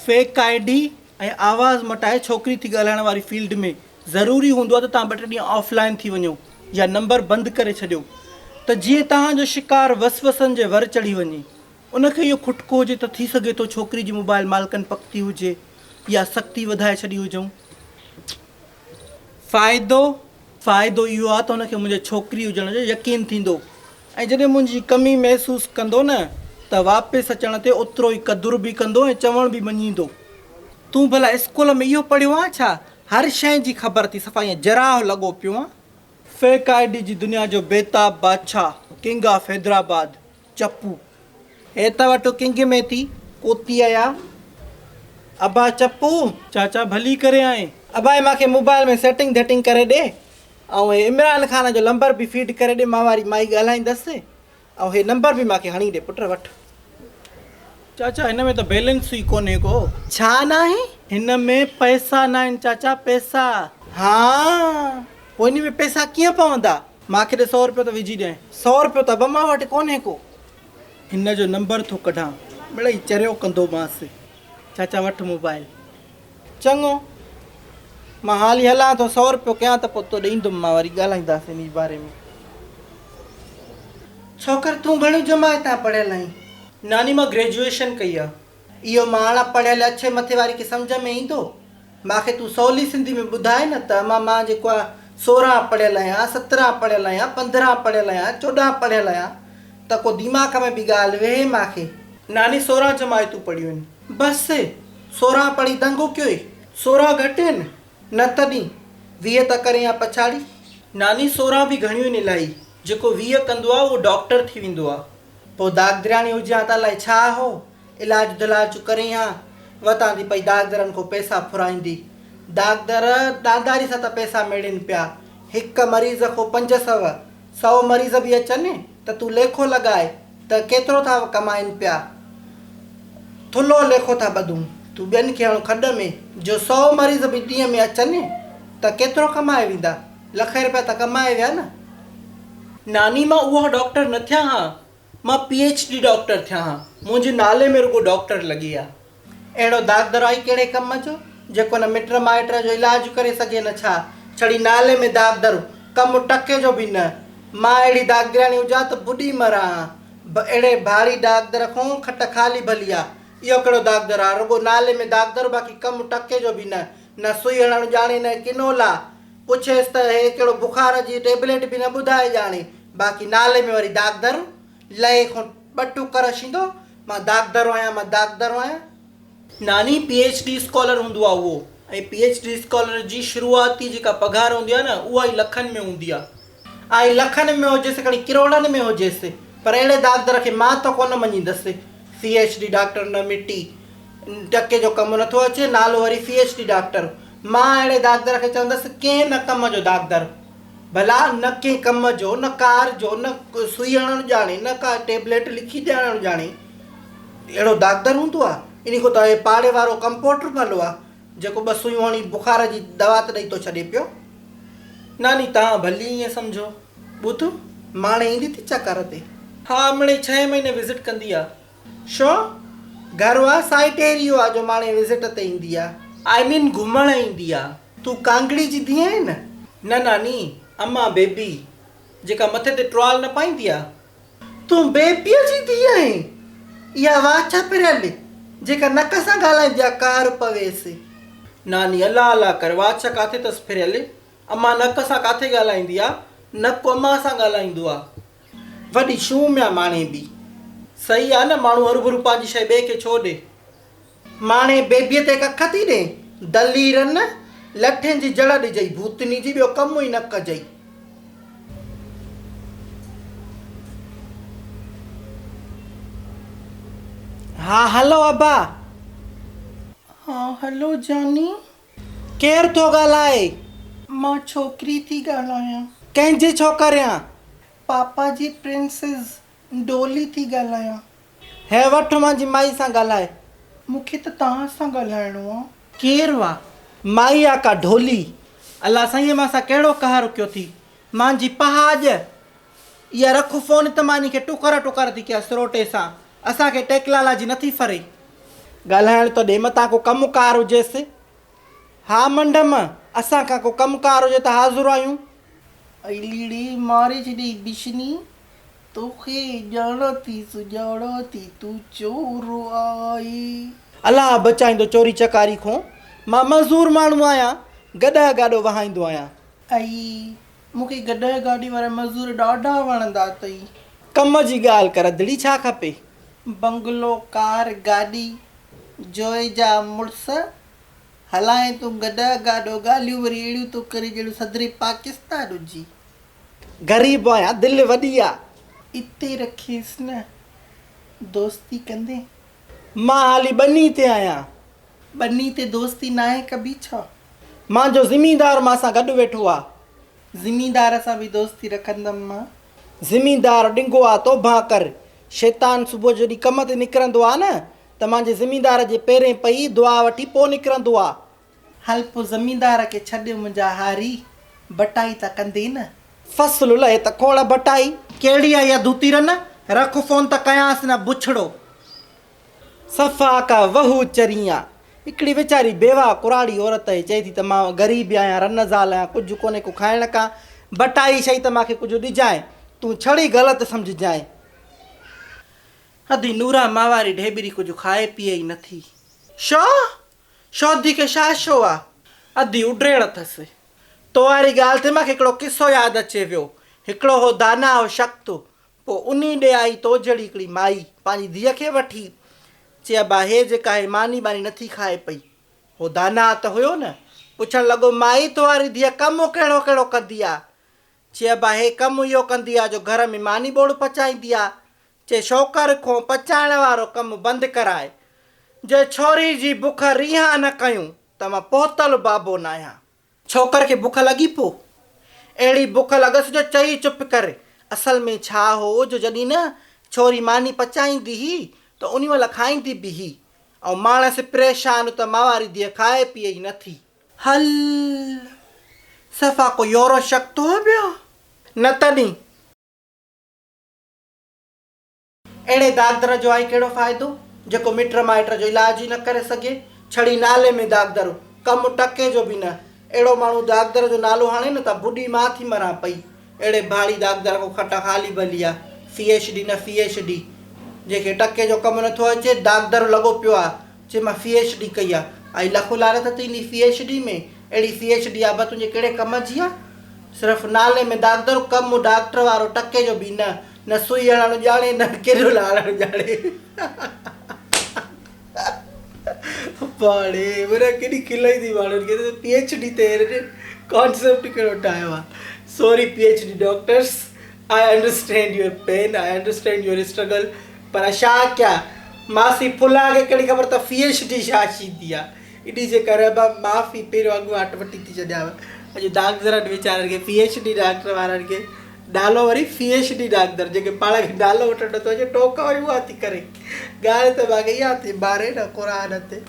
Fake I D ۽ آواز مٽائي ڇوڪري ٿي ڳالهائڻ واري فيلڊ ۾ ضروري هوندو آهي ته توهان ٻه ٽي ڏينهن آف لائين ٿي وڃو يا نمبر بند ڪري ڇڏيو ته جيئن توهان جو شڪار وسوسن جي ور چڙهي وڃي. ان کي اهو کٽڪو هجي ته ٿي سگهي ٿو ڇوڪري جي موبائل مالڪن پڪتي هجي يا سختي وڌائي ڇڏي هجئون. فائدو، فائدو اهو آهي ته هن کي منهنجي ڇوڪري هجڻ جو يقين ٿيندو ۽ جڏهن منهنجي ڪمي محسوس ڪندو نه ته واپس اچڻ تي اوترو ئي قدر به ڪندو ۽ چوڻ به مڃيندو. تون ڀلا اسڪول ۾ اهو پڙهيو آهين ڇا؟ هر شيء جي خبر ٿي صفا ائين جراح لڳو پيو آهين. فيڪ I D جي دنيا جو بيتاب بادشاهه، ڪنگ آف حيدرآباد، چپو. هي ته وٺ ڪنگ ۾ ٿي ڪوتي آيا. ابا چپو. چاچا ڀلي ڪري آئين. ابا هي مانکي موبائل ۾ سيٽنگ ڌيٽنگ ڪري ڏي ۽ هي عمران خان جو لمبر به فيڊ ڪري ڏي مان واري مائي ڳالهائيندس ۽ هي نمبر به مانکي هڻي ڏي پٽ وٺ. چاچا هن ۾ ته بيلنس ئي ڪونهي ڪو. ڇا ناهي؟ هن ۾ پئسا ناهن چاچا پئسا. ها پوء انهي ۾ پئسا ڪيئن پوندا؟ مان کي ڏي سئو رپيو ته وجهي ڏيانء. سئو رپيو ته ابا مان وٽ ڪونهي ڪو. هن جو نمبر ٿو ڪڍان. مڙئي چريو ڪندومانس. چاچا وٺ موبائل. چڱو. مان حالي هلان ٿو. سئو رپيو ڪيان ته پوء تو ڏي ايندم مان وري ڳالهائينداسين انهي باري ۾. ڇوڪر تون گهڻيون جماعتان پڙهيل آهين؟ ناني مان گريجوئيشن ڪئي آ. اهو مان اڻ پڙهيل اڇي مٿي واري کي سمجهه ۾ ايندو؟ مان کي تون سولي سنڌي ۾ ٻڌاء نه ته امان مان جيڪو آ 16 پڙهيل آهيان، 17 پڙهيل آهيان، 15 پڙهيل آهيان، 14 پڙهيل آهيان ته ڪو دماغ ۾ به ڳالهه ويهي مان کي. ناني 16 جماعتون پڙهيون آهن. بس 16 پڙهي دنگ ڪيوئي. 16 گهٽ آهن؟ نه تڏهن 20 ته ڪرين ها پڇاڙي. ناني 16 به گهڻيون آهن الائي. جيڪو 20 ڪندو آ اهو ڊاڪٽر ٿي ويندو آ. پوء داغدرياڻي هجي ها ته الائي ڇا هو. علاج دلاج ڪرين ها، وتان ٿي پئي داغدرن کان پئسا ڦرائيندي. داغدر ڏانداري سان ته پئسا ميڙين پيا. هڪ مريض کان 500، 100 مريض به اچن ته تون ليکو لڳاء ته ڪيترو ٿا ڪمائين پيا. ٿلهو ليکو ٿا ٻڌون. تون ٻين کي هڻ کڏ ۾، جو 100 مريض به ڏينهن ۾ اچن ته ڪيترو ڪمائي ويندا. لکين رپيا ته ڪمائي ويا نه. ناني مان اها ڊاڪٽر نه ٿيان ها. مان پي ايڇ ڊي ڊاڪٽر ٿيان ها، منهنجي نالي ۾ رڳو ڊاڪٽر لڳي ها. اهڙو داغدر آئي ڪهڙي ڪم جو، جيڪو نه مٽ مائٽ جو علاج ڪري سگهي نه ڇا، ڇڙي نالي ۾ داغدر، ڪم ٽڪي جو به نه. مان اهڙي داغدرياڻي هجان ته ٻڏي مران ها. اهڙي ڀاڙي داغدر کون کٽ خالي ڀلي آ. اهو ڪهڙو داغدر آ، رڳو نالي ۾ داغدر باقي ڪم ٽڪي جو به نه. نه سئي هڻڻ ڄاڻي نه ڪنولا. پڇيس ته هي ڪهڙو بخار جي ٽيبليٽ به نه ٻڌائي ڄاڻي، باقي نالي ۾ وري داغدر، لئي کان ٻه ٽڪر ڇيندو، مان داغدر آهيان، مان داغدر آهيان. ناني پي ايڇ ڊي اسڪالر هوندو آهي اهو ۽ پي ايڇ ڊي اسڪالر جي شروعاتي جيڪا پگهار هوندي آهي نه اها ئي لکن ۾ هوندي آهي. آئي لکن ۾ هجيس کڻي ڪروڙن ۾ هجيس پر اهڙي داغدر کي مان ته ڪونه مڃيندس. سي ايڇ ڊي ڊاڪٽر نه مٽي ٽڪي جو ڪم نٿو اچي، نالو وري سي ايڇ ڊي ڊاڪٽر. مان اهڙي داغدر کي چوندس ڪنهن نه ڪم جو داغدر. ڀلا نه ڪنهن ڪم جو، نه ڪار جو، نه سوئي هڻڻ ڄاڻي، نه ڪا ٽيبليٽ لکي ڏيارڻ ڄاڻي. اهڙو داغدر هوندو آ؟ انهي کان ته اهي پاڙي وارو ڪمپوٽر ڀلو آ، جيڪو ٻه سوئيون هڻي بخار جي دوا ته ڏئي ٿو ڇڏي پيو. ناني توهان ڀلي ائين سمجهو. ٻڌ، ماڻي ايندي ٿي چڪر تي؟ ها مڙئي ڇهين مهيني وزٽ ڪندي آ. شو؟ گهر آ سائيٽ ايريو آ جو ماڻي وزٽ تي ايندي آ. آئي مين گهمڻ ايندي آ. تون ڪانگڙي جي ڌيء آهين نه؟ نه ناني، امان بيبي، جيڪا مٿي تي ٽوال نه پائيندي آ. تون بيبيء جي ڌيء آهين؟ اها واڇ پريل، جيڪا نڪ سان ڳالهائيندي آ، قهر پويس. ناني، الله الله ڪر، واڇ ڪاٿي اٿس ڦريل؟ امان نڪ سان ڪاٿي ڳالهائيندي آ، نڪ امان سان ڳالهائيندو آ. وڏي شوم آ ماڻي به. صحيح آ نه ماڻهو هروڀرو پنهنجي شيء ٻئي کي ڇو ڏي. ماڻي بيبيء تي ڪک ٿي ڏين. دليرن، لٺين جي جڙ ڏجئي ڀوتني جي ٻيو ڪم ئي نه ڪجئي. ها هلو ابا. ها هلو جاني. ڪير ٿو ڳالهائي؟ مان ڇوڪري ٿي ڳالهايان. ڪنهن جي ڇوڪريان؟ پاپا جي پرنسز ڊولي ٿي ڳالهايان. هي وٺ مانجي مائي سان ڳالهاء. مون کي ته توهان سان ڳالهائڻو آ. ڪير وا؟ مائي آ ڪا ڍولي؟ الله سائين مان سان ڪهڙو قهر ڪيو ٿي. مانجي پهاڄ. اها رک فون ته مان انهي کي ٽڪر ٽڪر ٿي ڪيان سروٽي سان. اسان کي ٽيڪلالاجي نٿي ڦري. ڳالهائڻ ته ڏي متان ڪو ڪم ڪار هجيس. ها منڊم، اسان کان ڪو ڪم ڪار هجي ته حاضر آهيون. ائي ليڙي ماري ڇڏيئي بشني، توکي ڄاڻان ٿي سڃاڻان ٿي تون چور آهين. الله بچائيندو چوري چڪاري کون، مان مزور ماڻهو آهيان، گڏهه گاڏو وهائيندو آهيان. ائي مون کي گڏهه گاڏي وارا مزور ڏاڍا وڻندا اٿئي. ڪم جي ڳالهه ڪر ادڙي ڇا کپي؟ بنگلو، ڪار، گاڏي، جوئي جا مڙس هلائين تون گڏهه گاڏو ڳالهيون وري اهڙيون ٿو ڪرين ڄڻ صدر پاڪستان هجين. غريب آهيان دل وڏي آ. اتي رکيس نه دوستي ڪندين. مان حالي ٻني تي آهيان. ٻني تي دوستي ناهي ڪبي ڇا؟ مانجو زميندار مان سان گڏ ويٺو آ. زميندار سان به دوستي رکندم مان. زميندار ڏنگو آ توبهان ڪر. شيطان صبح جو جڏهن ڪم تي نڪرندو آ نه ته مانجي زميندار جي پيرين پئي دعا وٺي پوء نڪرندو آ. هل پوء زميندار کي ڇڏ منهنجا هاري، بٽائي ته ڪندين نه. فصل لهي ته کوڙ بٽائي. ڪهڙي آ اها ڌوتي رن، رک فون ته ڪيانس نه بڇڙو. صفا ڪا وهو چرين آ. هڪڙي ويچاري بيواهه ڪراڙي عورت اهي چئي ٿي ته مان غريب آهيان، رن زال آهيان، ڪجهه ڪونهي ڪو کائڻ کان، بٽائي شئي ته مان کي ڪجهه ڏجانء، تون ڇڙي غلط سمجهجانء. ادي نوران مان واري ڍيٻري ڪجهه کائي پيئي ئي نٿي. شو؟ شودي کي ڇا شو آ؟ ادي اڊريڙ اٿس. تو واري ڳالهه تي مان کي هڪڙو قصو ياد اچي ويو. هڪڙو هو داناء شخت. پوء انهي ڏي آئي تو جهڙي هڪڙي مائي پنهنجي ڌيء کي وٺي. چي ابا هي جيڪا هي ماني ٻاني نٿي کائي پئي. هو داناء ته هيو نه. پڇڻ لڳو مائي تو واري ڌيء ڪم ڪهڙو ڪهڙو ڪندي آ؟ چي ابا هي ڪم اهو ڪندي آ جو گهر ۾ ماني ٻوڙ پچائيندي آ. چي شوڪر کون پچائڻ وارو ڪم بند ڪراء. جي ڇوري جي بک ريهان نه ڪيون ته مان پهتل بابو ناهيان. ڇوڪر کي بک لڳي پو. اهڙي بک لڳس جو چئي چپ ڪر. اصل ۾ ڇا هو جو جڏهن نه ڇوري ماني پچائيندي هئي ته انهي مهل کائيندي به هئي ۽ ماڻس پريشان ته ماواري ڌيء کائي پيئي ئي نٿي. هل صفا ڪو يورو شڪ ٿو ٻيو نه تڏهن. اهڙي داغدر جو آهي ڪهڙو فائدو، جيڪو مٽ مائٽ جو علاج ئي نه ڪري سگهي. ڇڙي نالي ۾ داغدر، ڪم ٽڪي جو به نه. اهڙو ماڻهو داغدر جو نالو هڻي نه ته ٻڏي مان ٿي مران پئي. اهڙي ڀاڙي داغدر کان کٽ خالي ڀلي آ. في ايڇ ڊي نه في ايڇ ڊي. جنهن کي ٽڪي جو ڪم نٿو اچي، داغدر لڳو پيو آ. چي مان في ايڇ ڊي ڪئي آ. آئي لک لعنت تنهنجي في ايڇ ڊي ۾. اهڙي في ايڇ ڊي آ به تنهنجي ڪهڙي ڪم جي آ. صرف نالي ۾ داغدر، ڪم ڊاڪٽر وارو ٽڪي جو به نه. نه سوئي هڻڻ ڄاڻي نه ڪيرول هڻڻ ڄاڻي. پاڙي وري ڪيڏي کل ايندي ماڻهن کي ته پي ايڇ ڊي تي هن ڪانسيپٽ ڪهڙو ٺاهيو آهي. Sorry P H D doctors I understand your pain I understand your struggle پر ڇا ڪيان ماسي ڦلا کي ڪهڙي خبر ته في ايڇ ڊي ڇا ٿيندي آهي انهي جي ڪري مان معافي پهريون اڳواٽ وٺي ٿي ڇڏيانو اڄ داغدرن ويچارن کي پي ايڇ ڊي ڊاڪٽر وارن کي نالو وري في ايڇ ڊي ڊاڪدر جنهن کي پاڻ کي نالو وٺڻ نٿو اچي ٽوڪ وري اها ٿي ڪري. ڳالهه ته ماڳهين اها ٿي ماري نه قرآن تي.